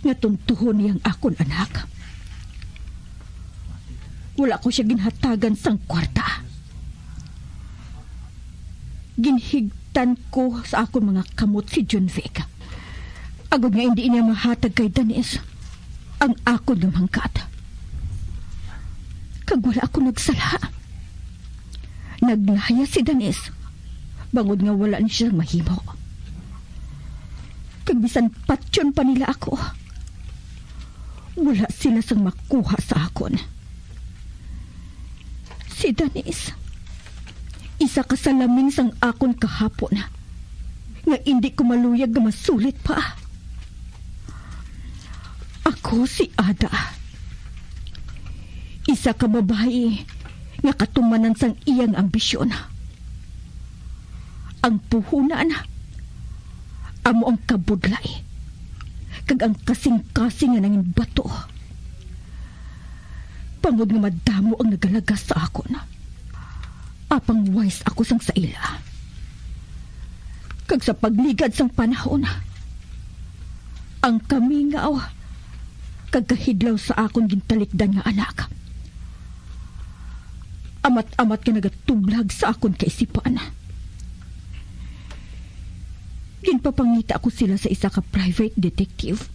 nga tuntuhon niya ang akon anak. Wala ko siya ginhatagan sang kwarta. Ginhigtan ko sa akon mga kamot si Junvic, agod nga indi niya mahatag kay Danis ang akon nga mangkat. Kag wala ako nagsala. Naglaya si Danis, bangod nga wala ni siya mahimo. Kag bisan patyon pa nila ako, wala sila sang makuha sa akon. Si Danis, isa ka salamin sang akon kahapon, nga indi ko maluyag nga masulit pa. Ako si Ada, isa ka babayi nga katumanan sang iyang ambisyon. Ang puhunan amo ang kabudlay kag ang kasing-kasing nga nangin bato, bangod nga madamo ang nagalagas sa akon. Apang wais ako sang sa ila. Kag sa pagligad sang panahon, ang kamingaw kag kahidlaw sa akon gintalikdan nga anak, amat-amat nga nagatublag sa akon kaisipan. Ginpapangita ko sila sa isa ka private detective.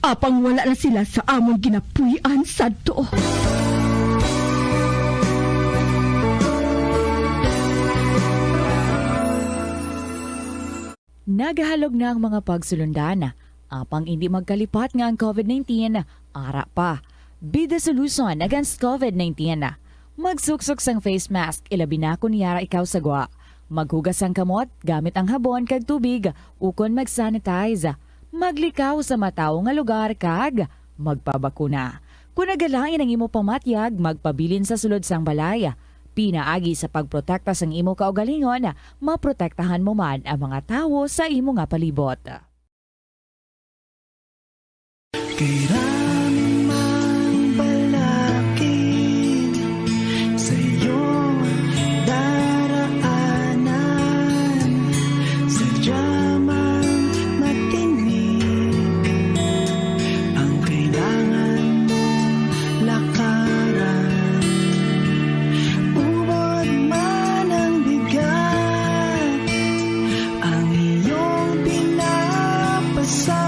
Apang wala na sila sa amon ginapuy-an sadto. Nagahalog na ang mga pagsulundan, apang indi magkalipat nga ang covid nineteen ara pa. Be the solution against covid nineteen. Magsuksok sang face mask, ilabi na kon yara ikaw sa gwa. Maghugas sang kamot gamit ang habon kag tubig, ukon mag-sanitize. Maglikaw sa matawo nga lugar kag magpabakuna. Kon nagalain ang imo pamatyag, magpabilin sa sulod sang balay. Pinaagi sa pagprotekta sang imo kaugalingon, maprotektahan mo man ang mga tawo sa imo nga palibot. Kay rami mang balakid sa iyong daraanan, sadya mang matinik ang kailangan mong lakaran. Ubod man ang bigat, ang iyong pinapasan,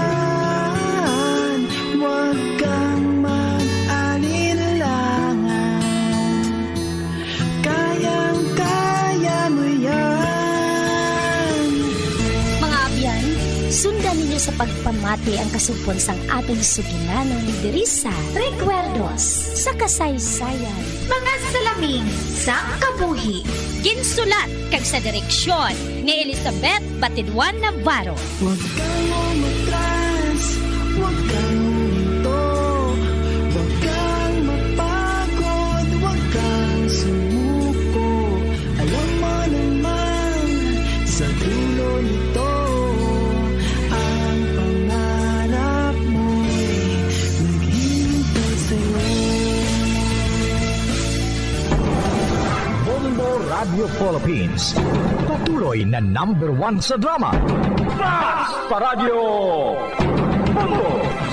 huwag kang mag-alinlangan. Kayang-kaya mo yan. Mga abyan, sundan ninyo sa pagpamati ang kasugpon sang aton sugilanon diri sa Recuerdos sa Kasaysayan. Mga salamin sang kabuhi. Ginsulat kag sa direksyon ni Elizabeth Batidwan Navarro. Huwag kang umatras, huwag kang huminto, huwag kang mapagod, huwag kang sumuko. Alam mo naman, sa dulo nito, ang pangarap mo'y naghihintay sa'yo. Bongbo Radio Philippines, patuloy na number one sa drama. Basta Radyo Bongbo!